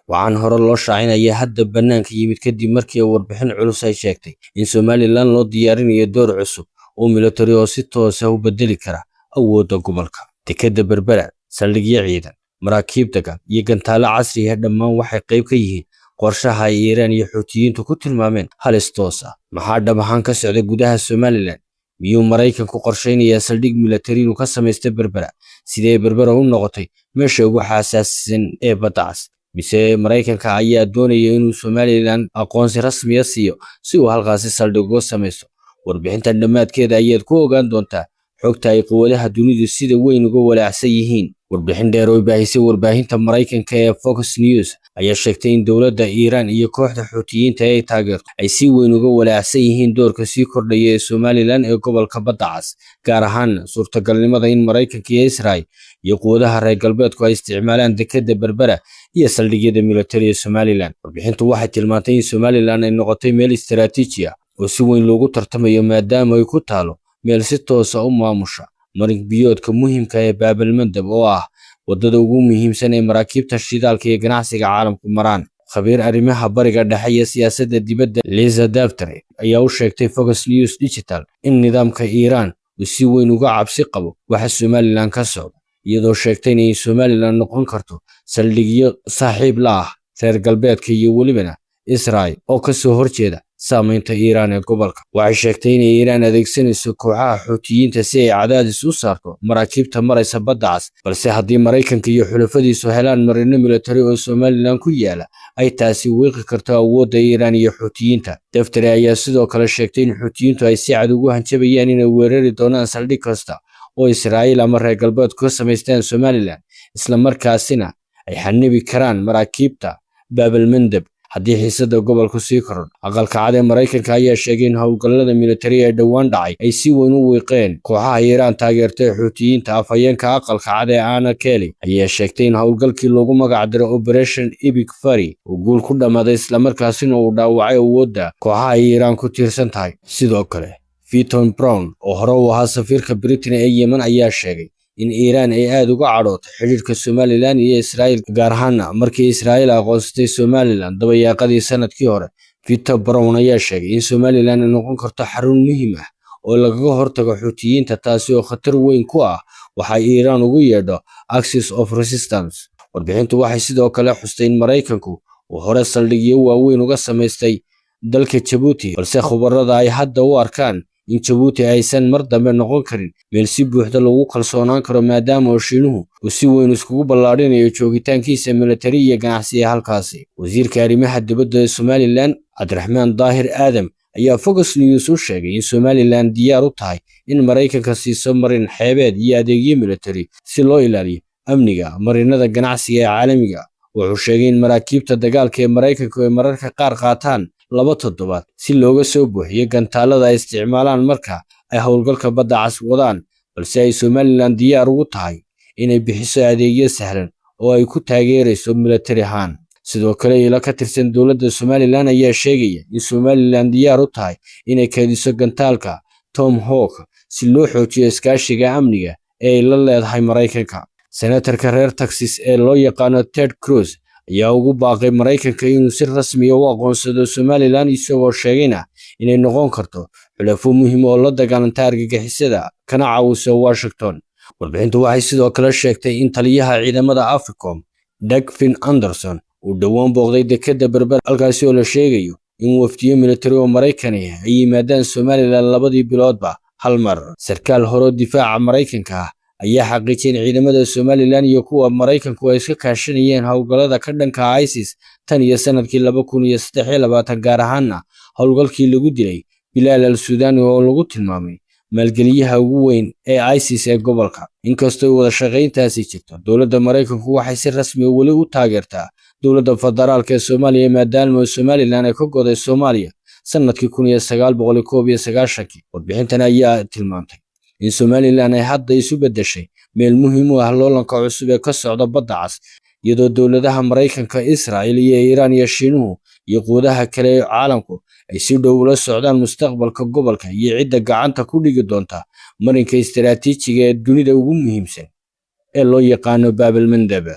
Waxaan hore loo shaacinaya hadda bannaanka yimid kadib markii warbixin culus ay sheegtay in Somaliland loo diyaarinayo door cusub oo military oo si toos ah u bedeli kara awoodda gobolka. Dekedda Berbera, saldhigyo ciidan, maraakiib dagaal iyo gantaalo casri ah dhammaan waxay qayb ka yihiin qorshaha ay Iiraan iyo Xuutiyiintu ku tilmaameen halis toos ah. Maxaa dhab ahaan ka socda gudaha Somaliland? Miyuu Maraykanku qorsheynayaa saldhig military inuu ka samaysto Berbera? Sidee Berbera u noqotay meesha ugu xasaasisan ee Badda Cas? Mise Maraykanka ayaa doonaya inuu Somaliland aqoonsi rasmiya siiyo si uu halkaasi saldhig uga samaysto? Warbixintan dhammaadkeeda ayaad ku ogaan doontaa xogta ay quwadaha dunidu sida weyn uga walaacsan yihiin. Warbixin dheer oo baahisay warbaahinta Maraykanka ee Fox News ayaa sheegtay in dowladda Iiraan iyo kooxda Xuutiyiinta ay taageerto ay si weyn uga walaacsan yihiin doorka sii kordhaya ee Somaliland ee gobolka Badda Cas, gaar ahaan suurtagalnimada in Maraykanka iyo Israel iyo quwadaha reer galbeedku ay isticmaalaan dekedda Berbera iyo saldhigyada military ee Somaliland. Warbixintu waxay tilmaantay in Somaliland ay noqotay meel istaraatiiji ah oo si weyn loogu tartamayo, maadaama ay ku taalo meel si toos ah u maamusha marin biyoodka muhiimka ee Baabalmandab, oo ah waddada ugu muhiimsan ee maraakiibta shidaalka iyo ganacsiga caalamku maraan. Khabiir arrimaha Bariga Dhexe iyo siyaasadda dibadda, Lisa Daftary, ayaa u sheegtay Fox News Digital in nidaamka Iiraan uu si weyn uga cabsi qabo waxa Somaliland ka socda, iyadoo sheegtay inay Somaliland noqon karto saldhigyo saaxiib la ah reer galbeedka iyo welibana Israel oo ka soo horjeeda saameynta Iiraan ee gobolka. Waxay sheegtay inay Iiraan adeegsanayso kooxaha Xuutiyiinta si ay cadaadis u saarto maraakiibta maraysa Badda Cas, balse haddii Maraykanka iyo xulafadiisu helaan marino military oo Somaliland ku yaala, ay taasi wiiqi karto awoodda Iiraan iyo Xuutiyiinta. Daftari ayaa sidoo kale sheegtay in Xuutiyiintu ay si cad ugu hanjabayaan inay weerari doonaan saldhig kasta oo Israa'iil ama reer galbeedku ka samaystaan Somaliland, isla markaasina ay xanibi karaan maraakiibta Baabalmandab haddii xiisadda gobolku sii korodho. Aqalka Cad ee Maraykanka ayaa sheegay in howlgallada militari ee dhowaan dhacay ay si weyn u wiiqeen kooxaha Iiraan taageertay Xuutiyiinta. Afhayeenka Aqalka Cad ee Anna Kelly ayaa sheegtay in howlgalkii loogu magac diray Operation Epic Fury uu guul ku dhammaaday, islamarkaasina uu dhaawacay awoodda kooxaha ay Iiraan ku tiirsan tahay. Sidoo kale, Vinton Brown, oo hore u ahaa safiirka Britain ee Yemen, ayaa sheegay in Iiraan ay aad uga cadhootay xidhiidhka Somaliland iyo Israa'iil, gaar ahaana markii Israa'iil aqoonsatay Somaliland dabayaaqadii sanadkii hore. Victor Brown ayaa sheegay in Somaliland ay noqon karto xarun muhiim ah oo lagaga hortago Xuutiyiinta, taasi oo khatar weyn ku ah waxa Iiraan ugu yeedho Axis of Resistance. Warbixintu waxay sidoo kale xustay in Maraykanku uu hore saldhigyo waaweyn uga samaystay dalka Jabuuti, balse khubarada ay hadda u arkaan in Jabuuti aysan mar dambe noqon karin meel si buuxda lagu kalsoonaan karo, maadaama oo Shiinuhu uu si weyn iskugu ballaadhinayo joogitaankiisa militari iyo ganacsi ee halkaasi. Wasiirka arrimaha dibadda ee Somaliland, Cabdiraxmaan Daahir Aadam, ayaa Fox News u sheegay in Somaliland diyaar u tahay in Maraykanka siiso marin xeebeed iyo adeegyo militari si loo ilaaliyo amniga marinada ganacsiga ee caalamiga. Wuxuu sheegay in maraakiibta dagaalka ee Maraykanku ay mararka qaar qaataan 2 toddobaad si looga soo buuxiyo gantaalada ay isticmaalaan marka ay howlgalka Badda Cas wadaan, balse ay Somaliland diyaar ugu tahay inay bixiso adeegyo sahlan oo ay ku taageerayso militari ahaan. Sidoo kale, ilo ka tirsan dowladda Somaliland ayaa sheegaya in Somaliland diyaar u tahay inay kaydiso gantaalka Tomahawk si loo xoojiyo iskaashiga amniga ee ay la leedahay Maraykanka. Senatarka reer Texas ee loo yaqaano Ted Cruz ayaa ugu baaqay Maraykanka inuu si rasmiya u aqoonsado Somaliland, isagoo sheegayna inay noqon karto xulafo muhiim oo la dagaalanta argagixisada kana caawiso Washington. Warbixintu waxay sidoo kale sheegtay in taliyaha ciidamada AFRICOM, Dagfin Anderson, uu dhowaan booqday dekedda Berber, halkaasi oo la sheegayo in wafdiyo militari oo Maraykani ay yimaadaan Somaliland labadii biloodba hal mar. Sarkaal hore difaaca Maraykanka ah ayaa xaqiijiyay in ciidamada Somaliland iyo kuwa Maraykanku ay iska kaashanayeen howlgallada ka dhanka ISIS tan iyo sanadkii 2023, gaar ahaana howlgalkii lagu dilay Bilaal al Suudani, oo lagu tilmaamay maalgeliyaha ugu weyn ee ISIS ee gobolka. Inkastoo wada shaqayntaasi jirto, dowladda Maraykanku waxay si rasmi weli u taageertaa dowladda federaalka ee Soomaaliya, maadaama Somaliland ay ka goday Soomaaliya sanadkii 1991-kii. Warbixintan ayaa tilmaantay in Somaliland ay hadda isu beddeshay meel muhiim u ah loolanka cusub ee ka socda Badda Cas, iyadoo dowladaha Maraykanka, Israa'il iyo Iiraan iyo Shiinuhu iyo quwadaha kale ee caalamku ay si dhow ula socdaan mustaqbalka gobolka iyo cidda gacanta ku dhigi doonta marinka istaraatiijiga ee dunida ugu muhiimsan ee loo yaqaano Baabalmandab.